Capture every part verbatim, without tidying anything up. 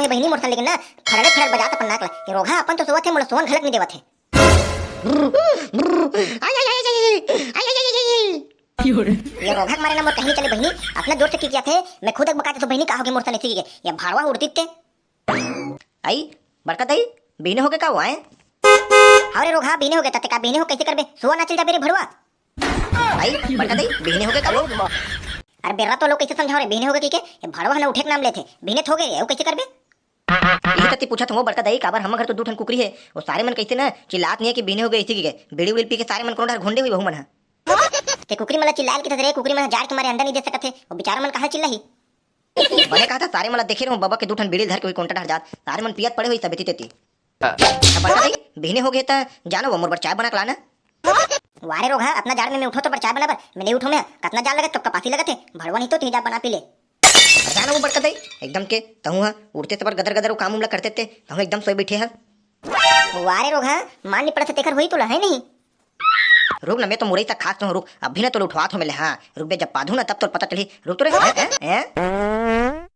बहिनी मोर सन, लेकिन ना फड़ड़े फड़ड़ बजात अपन नाक ला। ये रोगहा अपन तो सोवत हे, मोला सोवन घलक नहीं देवत हे। ये रोगहा के मारे ना मोर कहीं नहीं चले बहिनी, अपना जोर से किकियाथे। मैं खुद एक बकाते तो बहिनी का होगे मोर सन ऐसे किके, ये भाड़वा उड़ती ते। आई, बड़का दाई, बिहने होगे का वो आए? हाँ रे रोगहा, बिहने होगे, तते का बिहने हो, कैसे करबे? सोवा ना चल जाबे रे भड़वा। आई, बड़का दाई, बिहने होगे का वो? अरे बेर्रा तो लोग कैसे समझाओ रे, बिहने होगे किके? ये भड़वा ह ना उठे के नाम लेथे, बिहने थोगे रे, वो कैसे करबे? इही तती पूछत हूँ बड़का दाई, काबर हमर घर तो दू ठन कुकरी हे, वो सारे मन कैसे ना चिल्लात नहीं है कि बिहने होगे ऐसे किके, बीड़ी उड़ी पी के सारे मन कोनो डहर घोंडे हुई बहू मन ह। ते कुकरी मन ला चिल्लाए ल किथे रे, कुकरी मन ह जाड़ के मारे अंडा नहीं दे सकत हे, वो बेचारा मन कहाँ चिल्लाही? बने कहा था, सारे मन ला देखे रहूं, बबा के दू ठन बीड़ी धर के हुई कोंटा डहर जात, सारे मन पियत पड़े हुई सब एती तेती। अब बड़का दाई, बिहने होगे त जानो वो मोर बर चाय बना के लाना। वारे रोगहा, अतना जाड़ में मैं उठो तो बर चाय बना बर, मैं नहीं उठो मैं, कतना जाड़ लगत, तो कपासी लगत हे, भड़वा नहीं तो तुही जा बना पी ले। जानो वो बड़का दाई, एकदम के तहूं हा उठते से बर गदर गदर वो काम उमला करते ते, तहूं एकदम सोए बैठे हा। वारे रोगहा, मान नहीं पड़त हे तेकर होई तोला है नहीं। रुक ना, मैं तो मुरई तक खास तो हूँ, रुक, अभी ना तो उठवात हो मैं ले, हाँ, रुक बे, जब पाधू ना तब तो पता चली, रुक तो रे, हैं, हैं, हैं?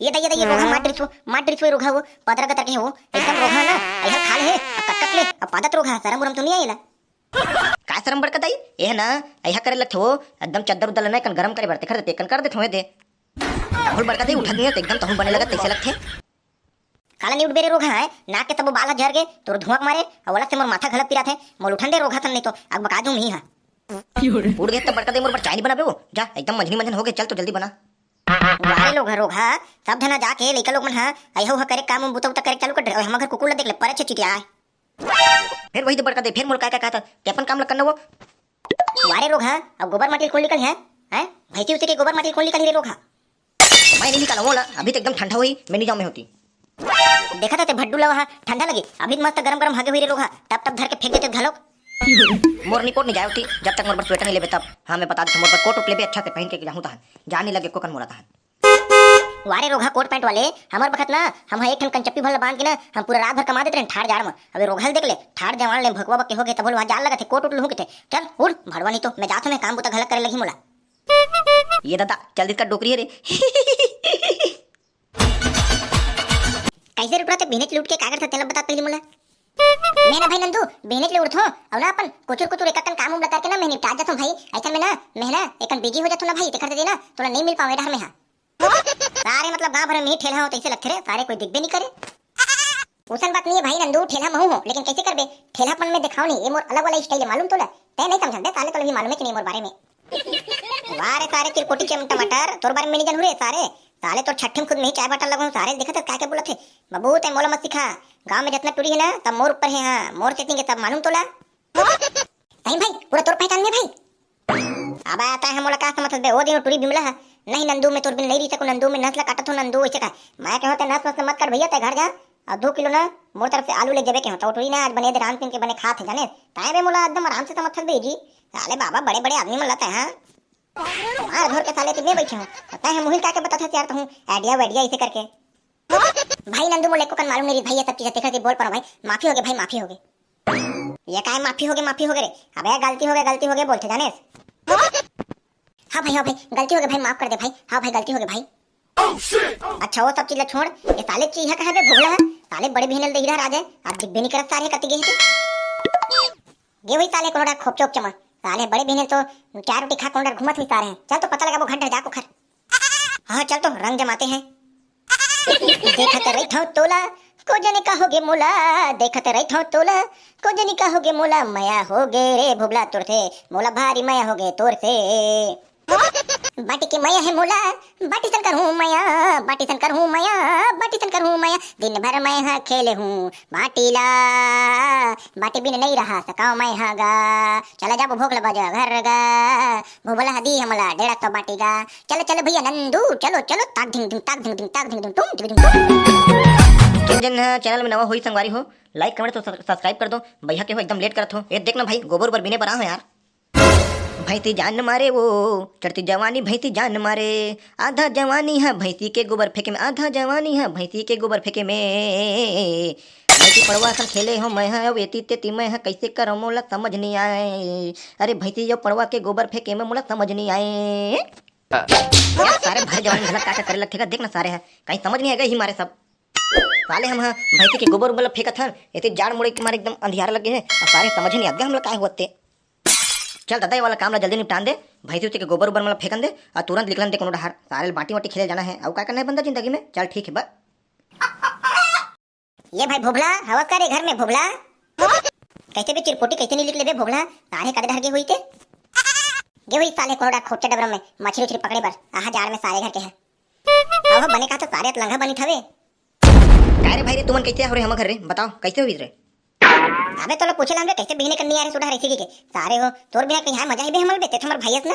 ये दा, ये दा, ये रोगहा मार डरिस वो, मार डरिस वो रोगहा वो, पतरा गतर के वो, एकदम रोगहा ना, अइहा खा ले, अब कट कट ले, अब पादत रोगहा, शरम उरम तो नहीं आएला। का शरम बड़का दाई? ये ना, अइहा करे लगथे वो, एकदम चद्दर उद्दर लेना, एकन गरम करे बर, तेखर दे, एकन कर दे थोए दे। राहुल बड़का दाई उठत नहीं है, तो एकदम तहूं बने लगत, तैसे लगथे। काला नहीं उठबे रे रोगहा है, नाक के तबो बाल ह झर गे, तोर धुआं के मारे, अउ ओला से मोर माथा घलक पिरात है, मोल उठन दे रोगहा सन नहीं तो, अग बका दूं मी हा। उठ गए तब बड़का दाई मोर बर चाय नहीं बनाबे वो, जा, एकदम मंझनी मंझन हो गए, चल तो जल्दी बना। वारे लोग ह रोगहा, सब झना जाके लइका लोग मन ह, अइहा उहा करे काम, बुता उता करे चालू कर दे, अउ हमर घर कुकुर ला देख ले, परे छे चिटिया आए। फिर वही तो बड़का दाई, फिर मोर का, का कहता, ते अपन काम ला करना वो। वारे रोगहा, अब गोबर माटी कोन निकल है? हैं? भैंसी उसी के गोबर माटी कोन निकल रे रोगहा? मैं नहीं निकाला वो ला, अभी तो एकदम ठंडा हुई, मैं नहीं जाऊँ मैं होती। देखा था ते भड्डू लवा हा, ठंडा लगी, अभी तो मस्त गरम गरम हागे हुई रे रोगहा, टप टप धर के फेंक देते घलोक। मोर नहीं कोट नहीं जाए होती, जब तक मोर पर स्वेटर नहीं लेबे तब। हाँ, मैं बता देता, मोर पर कोट उट लेबे अच्छा से पहन के जाहूँ तहन, जान नहीं लगे कोकन मोला तहन। वारे रोगहा कोट पैंट वाले, हमर बखत ना, हम ह एक ठन कंचप्पी भर ल बांध के ना, हम पूरा रात भर कमा देत रहेन ठाड़ जाड़ म। अबे रोगहा ल देख ले, ठाड़ जवान ले भकुआ बक्के हो गए, तभो ले वहाँ जाड़ लगत हे, कोट उट लुहूँ किथे। चल, उड़, भड़वा नहीं तो, मैं जात हूँ, मैं काम बुता घलक करे लगी मोला। ये दादा, चल दिस का डोकरी है रे। कैसे रुक रहा थे, बिहनेच ले उठ के का करता, तेला बता पहले मोला। मैं ना भाई नंदू, बिहनेच ले उठथों, अउ ना अपन कुचुर कुचुर एक अकन काम उम ल करके ना मैं निपटा जाथों भाई। ऐसा में ना, मैं ना एकन बिजी हो जाथों ना भाई, तेकर दे ना, तोला नहीं मिल पावे डहर में हा। सारे मतलब गांव भर में ही ठेला हो, तैसे लगथे रे, सारे कोई दिखबे नहीं करे। उसन बात नहीं है भाई नंदू, ठेला महू हो, लेकिन कैसे करबे? ठेला अपन में दिखाओ नहीं, ये मोर अलग वाला स्टाइल है, मालूम तोला? तै नहीं समझा बे, साले तोला भी मालूम है कि नहीं मोर बारे में? वाह रे सारे चिरकुटी चम टमाटर, तोर बारे में नहीं जानू रे सारे। साले तोर छट्ठी में खुद में ही चाय बाटल लगो सारे, देखत हस का के बोलत हे। बाबू तै मोला मत सिखा, गांव में जितना टूरी है ना, सब मोर ऊपर है, हाँ, मोर सेटिंग है सब, मालूम तोला? सही भाई, पूरा तोर पहचान में भाई। अब आता है मोला का समझ बे, ओ दिन टूरी बिमला है, नहीं नंदू मैं तोर बिन नहीं रही सकूं, नंदू मैं नस ला काटत हूं, नंदू ऐसे का। मैं कहूं ते नस वस मत कर भैया, तै घर जा, और दो किलो ना मोर तरफ से आलू ले जेबे के होता, वो टूरी ना आज बने दे रांध पीन के बने खात है जाने। ताए बे मोला एकदम आराम से समझ सकबे जी। साले बाबा बड़े बड़े आदमी मन लता है, हाँ। मार धोर के साले तिन्ने बैठे हो, पता है मुहिल का के बताथे यार, तहूं आइडिया वाइडिया इसे करके। भाई नंदू मोले को कन मालूम नहीं रही भाई, ये सब चीजें देखा के बोल पर भाई, माफी हो गई भाई, माफी हो गई। ये काय माफी हो गई, माफी हो गई रे? अबे गलती हो गई, गलती हो गई बोलते जाने। हाँ भाई, हाँ भाई, गलती हो गई भाई, माफ कर दे भाई। हाँ भाई, गलती हो गई भाई। अच्छा वो सब चीज ला छोड़, ये साले चीज है कहाँ पे भोगला है? साले बड़े बहन दे इधर आ जाए, आप दिख भी नहीं करत सारे कति गए थे। गे हुई साले कोनोडा खोप चोप चमा, साले बड़े बहन तो चार रोटी खा कोनोडा घूमत हुई सारे हैं। चल तो पता लगा वो घर डर जा को खर। हाँ चल तो रंग जमाते हैं। देखत रहिथव तोला, को जने का होगे मोला, देखत रहिथव तोला, को जने का होगे मोला, मया होगे रे भोगला तोर से, मोला भारी मया होगे तोर से। बाटी के मया है मोला, बाटी सन करहूँ मया, बाटी सन करहूँ मया, बाटी सन करहूँ मया, दिन भर मैं हा खेले हूँ बाटी ला, बाटी बिन नहीं रहा सकाओ मैं हा गा, चला जाबो भोगला बजा घर गा, भोगला हा दी हमला डेढ़ सौ बाटी गा, चलो चलो भैया नंदू, चलो चलो, ताक धिंग धिंग, ताक धिंग धिंग, ताक धिंग धिंग, टुम धिंग धिंग, टुम। तुम जन चैनल में नवा होई संगवारी हो, लाइक कमेंट तो सब्सक्राइब कर दो। भैया के हो एकदम लेट करत हो। ये देखना भाई, गोबर उबर बीने बर आ हो यार। भैंसी जान मारे वो, चढ़ती जवानी भैंसी जान मारे। आधा जवानी है भैंसी के गोबर फेंके में, आधा जवानी है भैंसी के गोबर फेंके में। भैंसी पड़वा सन खेले हो मैं हा, अब एती तेती मैं हा, कैसे करो मोला समझ नहीं आए। अरे भैंसी यो पड़वा के गोबर फेंके में मोला समझ नहीं आए। यार, सारे भर जवानी झलक का करे लगथे का, देख ना सारे है, कहीं समझ नहीं आएगा ही मारे सब। साले हम ह भैंसी के गोबर उबर ला फेंकत हन, एती जाड़ मुड़े के मारे एकदम अंधियारा लगे हे, अउ सारे समझ नहीं आत गा हमला काय होवत ते। चल दादा, ये वाला काम ला जल्दी निपटान दे, भैंसी उसी के गोबर उबर मन ला फेंकन दे, अउ तुरंत निकलन दे कोनो डहार, सारे ल बांटी वांटी खेले जाना हे, अउ का करना हे बंदा जिंदगी में, चल ठीक हे बा। ये भाई भोभला, हवस का रे घर में भोभला? कैसे बे चिरपोटी, कैसे नहीं निकले बे भोभला? सारे कदे डहर गे हुई ते? गे हुई साले कोनो डहर खोटे डबरा में मछली उछली पकड़े बर, आहा जाड़ में सारे घर के है। अहो बने कहा तो सारे लंघा बनी ठवे। काय रे भाई रे, तुमन कैसे हो रे हमर घर रे? बताओ कैसे हुई रे? अबे तोला पूछे ला हमरे कैसे बिहने करनी आ रे सुधा रे के सारे हो, तोर बिना कहीं है मजा ही बे हमर बे, ते तो हमर भाई हस ना।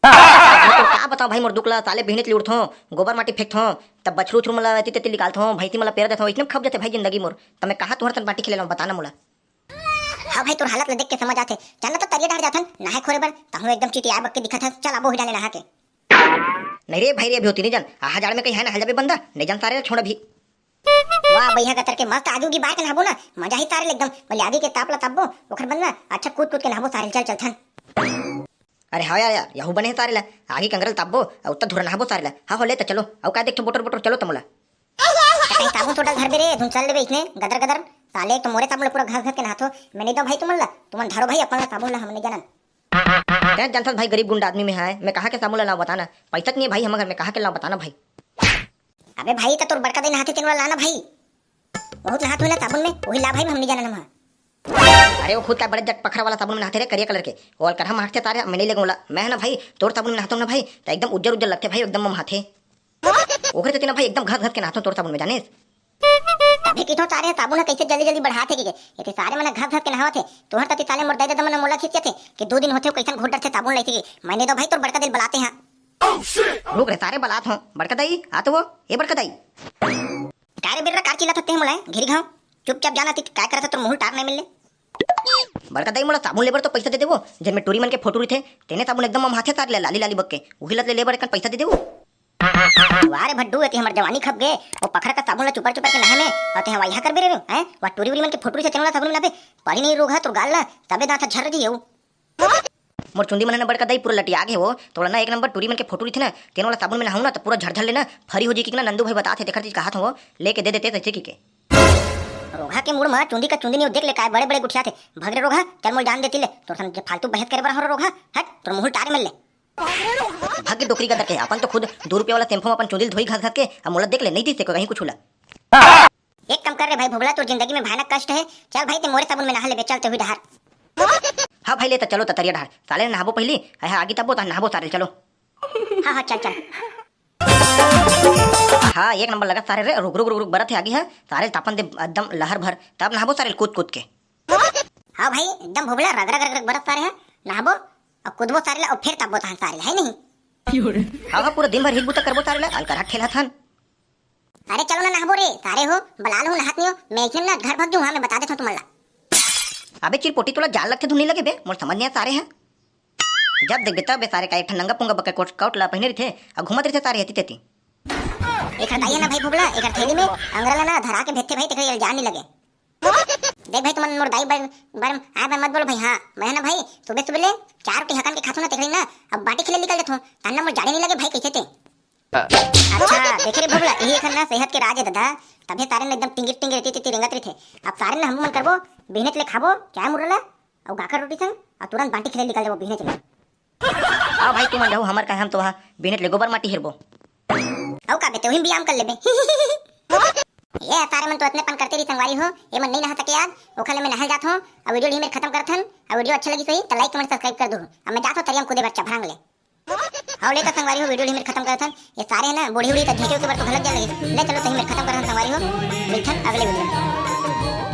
तो का बताओ भाई मोर दुख ला, साले बिहने ले उठथों, गोबर माटी फेंकथों, तब बछरू उछरू मन ला एती तेती निकालथों, भैंसी मन ला पेरा देथों, इतने में खप जाथे भाई जिंदगी मोर। तब मैं कहा तुहर तन बांटी खेले लाऊं, बताना मोला। हाँ भाई, तोर हालत ला देख के समझ आथे। चल ना तो तरिया डार जाथन, नहाए खोरे बर, तहूँ एकदम चिटिया बक के दिखत हस, चल आबो ही डाले नहा के। नहीं रे भाई रे, अभी होती नहीं जान, आहा जाड़ में कहीं है ना, हल जाबे बंदा, नहीं जान सारे ला छोड़ अभी। वाह, बइहा गतर के मस्त आगी उगी बार के नहाबो ना, मजा ही सारे ले एकदम, बलियादी के ताप ला तापबो, ओखर बंद ना, अच्छा कूद कूद के नहाबो सारे, चल चलथन। अरे हाँ यार, यार, यहू बने हे सारे ला, आगी कंगरल तापबो, अउ उत्ता धुरा नहाबो सारे ला, हाँ हो ले त चलो, अउ का देखथो बोटर बोटर, चलो त मोला। कहीं साबुन सोडा धर दे रे, धुन चल लेबे इसने, गदर गदर, साले एक तो मोरे साबुन ला पूरा घस घस के नहाथो, मैं नहीं दो भाई तुमन ला, तुमन धारो भाई अपन ला साबुन ला, हम नहीं जानन। तैं जानथस भाई, गरीब गुंडा आदमी में है, मैं कहाँ के साबुन ला लाऊं बताना, पैसा नहीं है भाई हमर घर में, कहाँ के लाऊं बताना भाई। अबे भाई, त तोर बड़का दाई नहाथे तेन वाला लाना भाई, बहुत नहात हुई ना साबुन में, वही ला भाई, हम नहीं जानन हम। अरे वो खुद का बड़े जट पखरा वाला साबुन में नहाथे रे, करिया कलर के, वो अलकरहा मारथे तारे, मैं नहीं लेगों ला, मैं है ना भाई, तोर साबुन में नहाता हूँ ना भाई, तो एकदम उज्जर उज्जर लगथे भाई, एकदम ममहाथे। ओकरे सेती ना भाई एकदम घस घस के नहाथों तोर साबुन में, जानेस? तभे किथों सारे साबुन ह कैसे जल्दी जल्दी बढ़ाथे के, एते सारे मन घस घस के नहावत हे, तोहर तती साले मोर दाई ददा मन मोला खिसियाथे कि दू दिन होथे कैसन घोट डरथे साबुन लाइथे के, मैं नहीं दो भाई तोर बड़का दाई ल बलाते हाँ। रुक रे सारे बलात हों, बड़का दाई, आ तो वो, ए बड़का दाई। का रे बिर्रा, का चिल्लात हस तें मोला, घेरी घाव, चुपचाप जाना ती, काय करत हस तोर मुंह टार नहीं मिलले। बड़का दाई मोला साबुन लेबर तो पैसा दे देवो, जेन में टूरी मन के फोटो रहिथे, तेने साबुन एकदम ममहाथे सारे ला, लाली लाली बक के, उही लत ले लेबर एकन पैसा दे देवो। वाह रे भड्डू, एती हमर जवानी खप गे, वो पखरा का साबुन ला चुपर चुपर के नहाए में, अउ तें वइहा करबे रे, हैं? वा टूरी उरी मन के फोटो रहिथे, तेन वाला साबुन में नहाबे, पड़ी नहीं रोगहा तोर गाल ला, तबे दांत ह झर्र जही। मोर चुंदी मन ह ना बड़का दाई पूरा लटिया गे वो, तोला ना एक नंबर टूरी मन के फोटो रहिथे ना, तेन वाला साबुन में नहाहूं ना, त पूरा झरझर ले ना, फरी हो जी कि ना, नंदू भाई बतात हे, तेखर चीज कहत हूं वो, लेके दे देते तैसे की के। रोगहा के मुड़ म चुंदी का चुंदी नहीं देख ले, काय बड़े बड़े गुठियाथे, भग रे रोगहा, चल मोल जान देती ले, तोर सन जे फालतू बहस करे बर हो रोगहा, हट, तोर मुंह टारे मिल ले। भग के डोकरी गदर के, अपन तो खुद दू रुपया वाला शैम्पू में अपन चुंदी ल धोई घस घस के, अब मोला देख ले, नहीं दिसे को कहीं कुछ ला। एक काम कर रे भाई भोभला, तोर जिंदगी में भयानक कष्ट है, चल भाई ते मोरे साबुन में नहा लेबे, चल ते हुई डहार। हाँ भाई ले त चलो त तरिया डहार, साले नहाबो पहली, है आगी तब्बो त नहाबो सारे, चलो। हाँ हाँ चल चल। हाँ एक नंबर लगत सारे रे, रुक रुक रुक रुक बरत है आगी है, सारे तापन दे एकदम लहर भर, तब नहाबो सारे कूद कूद के। हाँ भाई एकदम भोभला रग रग रग रग बरत सारे है, नहाबो अउ कूदबो सारे ला अउ फिर तब्बो तहन सारे ला, है नहीं? हाँ हाँ पूरा दिन भर हित बुता करबो सारे ला, अलकरहा ठेलत हन। अरे चलो ना नहाबो रे, सारे हो, बला लो नहात नहीं हो, मैं इसने ना घर भाग जाऊँ, हाँ, मैं बता देता हूँ तुम्हारा। अबे चिरपोटी तोला जाल लगथे धुन नहीं लगे बे, मोर समझ नहीं आ सारे हैं। जब देखबे तब बे सारे का एक ठन नंगा पुंगा बक्का कोट, कोट ला पहिने रहिथे, आ घूमत रहिथे सारे हेती तेती। एक हटाइए ना भाई भोभला, एक थैली में अंगरा ला ना धरा के भेजथे भाई, तेकर जान नहीं लगे। देख भाई तुमन मोर दाई बर, बर आए बर मत बोल भाई, हाँ, मैं ना भाई सुबह सुबह ले चार रोटी हकन के खाथू ना तेकरी ना, अब बाटी खेले निकल जाथू, तन्ना मोर जाड़े नहीं लगे भाई, कैसे ते। अच्छा देखे रे भोभला, यही एखन ना सेहत के राज है दादा, तभे सारे ने एकदम टिंगिर टिंगिर रहती थी, रेंगत रही थे। अब सारे ने हम मन करबो, बिहने ले खाबो चाय मुरला, अउ गाकर रोटी संग, अउ तुरंत बाटी खेले निकल जाबो बिहने ले। आओ भाई तुमन जाओ, हमर का हम तो वहाँ बिहने ले गोबर माटी हेरबो। अउ का बे, ते वही व्यायाम कर लेबे। ये सारे मन तो इतने पन करते रही संगवारी हो, ये मन नहीं नहा सके आज, ओखले मैं नहाए जात हूँ। अब वीडियो यही मेर खत्म करत हन। अब वीडियो अच्छा लगी सही तो like comment subscribe कर दो। अब मैं जात हूँ तरिया में कूदे बर चभरंग ले। हव, ले त संगवारी हो, वीडियो ल इही मेर खतम करत हन। ये सारे हे ना, बूढ़ी उढ़ी त झेंके उके बर तो घलक जा लगे। ले चलो, त इही मेर खतम करत हन संगवारी हो, मिलथन अगले वीडियो में।